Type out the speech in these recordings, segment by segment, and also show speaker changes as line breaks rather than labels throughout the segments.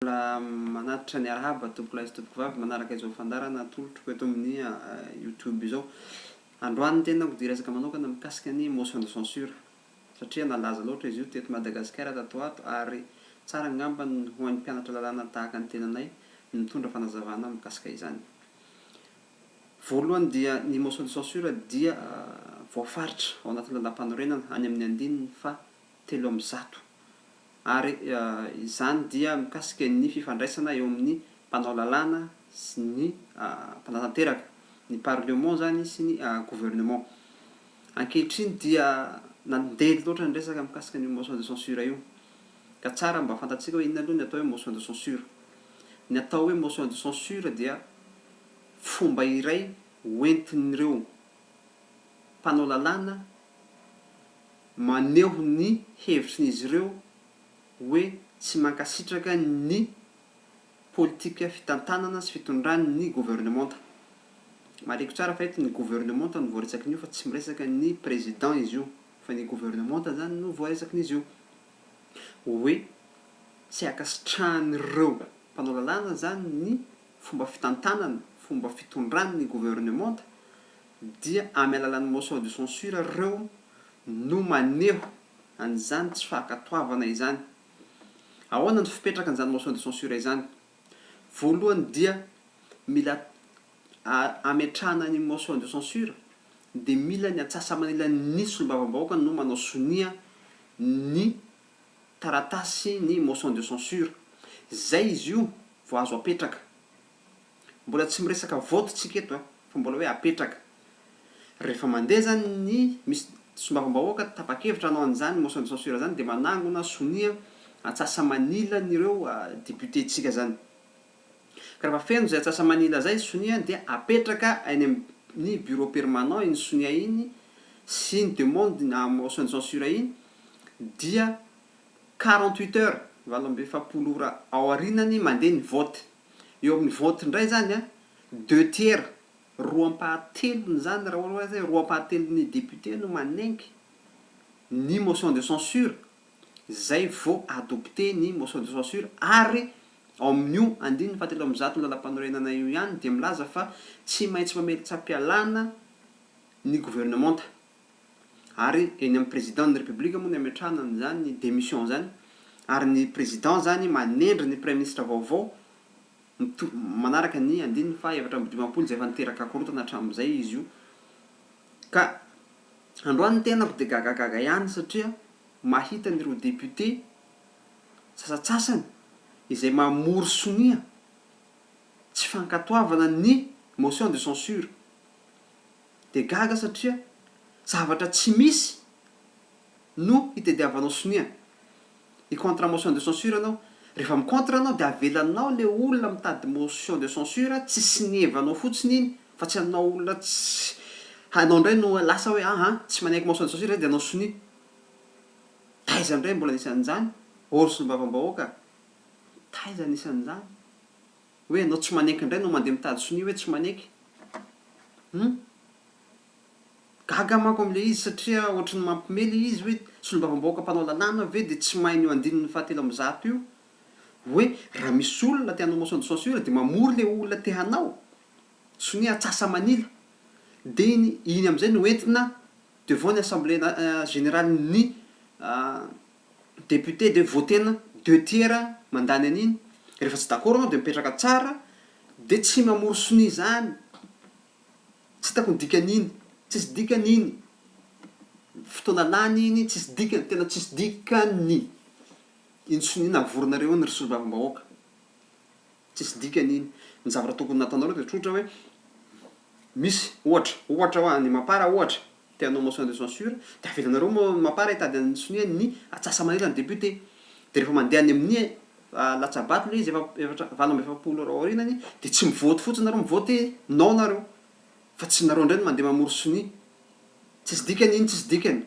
Mbola manatitra ny arahaba tompokolahy sy tompokovavy manaraka izao fandaharana atolotroko eto amin'ny youtube izao. Androany ny tenako dia hiresaka manokana mikasika ny motion de censure satria nalaza loatra izy io teto Madagasikara tato ho ato ary tsara angamba ny ho an'ny mpianatra lalàna tahaka ny tenanay ny mitondra fanazavana mikasika izany. Voalohany dia ny motion de censure dia voafaritra ao anatin'ny lalàmpanorenana any amin'ny andininy faha 103 ary izany dia mikasika ny fifandraisana eo amin'ny mpanao lalàna sy ny mpanatanteraka, ny parlement izany sy ny gouvernement. Ankehitriny dia nandeha loatra ny resaka mikasika an'io motion de censure io, ka tsara mba fantatsika hoe inona aloha ny atao hoe motion de censure. Ny atao hoe motion de censure dia fomba iray hoentin'ireo mpanao lalàna maneho ny hevitrin'izy ireo hoe tsy mankasitraka ny politika fitantanana sy fitondran'ny governemanta. Marihiko tsara fa eto ny governemanta no voaresakin'io fa tsy miresaka ny président izy io fa ny governemanta zany no voaresakin'izy io. Hoe tsy ankasitrahan'ireo mpanao lalàna zany ny fomba fitantanana, fomba fitondran'ny governemanta dia amin'ny alalan'ny motion de censure ireo no maneho an'izany tsy fankatoavana izany. Ahoana ny fipetrakan'izany motion de censure izany? Voalohany dia mila ametrahana ny motion de censure dia mila ny antsasa-manilan'ny solombavambahoaka no manao sonia ny taratasy ny motion de censure. Izay izy io vao azo apetraka. Mbola tsy miresaka vote tsika eto a, fa mbola hoe apetraka. Rehefa mandeha zany ny misy solombavambahoaka tapa-kevitra hanao an'izany motion de censure zany dia manangona sonia antsasa-manilan'ireo député-tsika zany. Ka rehefa feno izay antsasa-manila zay sonia dia apetraka any amin'ny bureau permanent iny sonia iny sy ny demande na motion de censure iny dia 48 heures, 48 ora aorianany mandeha ny vote. Eo amin'ny vote indray izany an, deux tiers, roa ampahatelony izany raha ohatra hoe roa ampahatelon'ny député no manenky ny motion de censure, izay vao adopter ny motion de censure ary ao amin'io andininy fahatelo ambizato ny lalampanorenana io ihany dia milaza fa tsy maintsy mametra-pialana ny governemanta. Ary eny amin'ny président ny république moa ny ametrahana an'izany démission izany, ary ny président izany manendry ny praiminisitra vaovao mito manaraka ny andininy faha 54 izay efa niteraka korontana hatramin'izay izy io. Ka androany ny tenako dia gagagaga ihany satria mahita an'ireo député sasatsasany izay mamory sonia tsy fankatoavana ny motion de censure. Dia gaga satria zavatra tsy misy no hitediavanao sonia. Hi contre motion de censure anao. Rehefa mi contre anao dia avelanao le olona mitady motion de censure tsy sinievanao fotsiny iny fa tsy anao olona tsy anao indray no lasa hoe aha tsy manaiky motion de censure zay dia anao sonia. Taiza indray mbola nisy an'izany? Ô ry solombavambahoaka, taiza nisy an'izany? Hoe ianao tsy maneky indray no mandeha mitady sonia hoe tsy maneky? Hum? Gaga manko amin'ilay izy satria ohatry ny mampime ilay izy hoe solombavambahoaka mpanao lalàna ve dia tsy mahay an'io andininy fahatelo ambizato io? Hoe raha misy olona te hanao motion de censure dia mamory ilay olona te hanao sonia atsasa-manila dia iny iny amin'izay no entina devant ny assemblée générale ny député de votena deux tiers mandany an'iny, rehefa tsy d'accord anao de mipetraka tsara de tsy mamory sonia zany, tsy hitako ny dikan'iny, tsisy dikany iny, fotoana lany iny tsisy dikany, tena tsisy dikany iny sonia navorinareo iny ry solombavambahoaka, tsisy dikany iny, ny zavatra tokony nataonareo de tsotra hoe misy ohatra, ohatra hoa ny mapar ohatra, Te hanao motion de censure dia avelanareo mapar hitady an'i sonia ny atsasa-manila ny député. Dia rehefa mandeha any amin'ny latsa-bato ilay izy efa efatra 48 ora aorianany dia tsy mivote fotsiny nareo, mivote non nareo. Fa tsy nareo indray no mandeha mamory sonia. Tsisy dikany iny, tsisy dikany.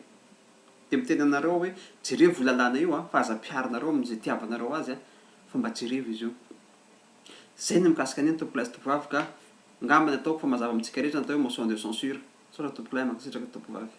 Dia miteny anareo aho hoe jerevo io lalàna io an, fa aza ampiharinareo amin'izay itiavanareo azy an, fa mba jerevo izy io. Izay ny mikasika an'iny tompokolahy sy tompovavy ka angamba ny ataoko fa mazava amintsika rehetra ny atao hoe motion de censure. Misaotra tompokolahy mankasitraka tompovavy.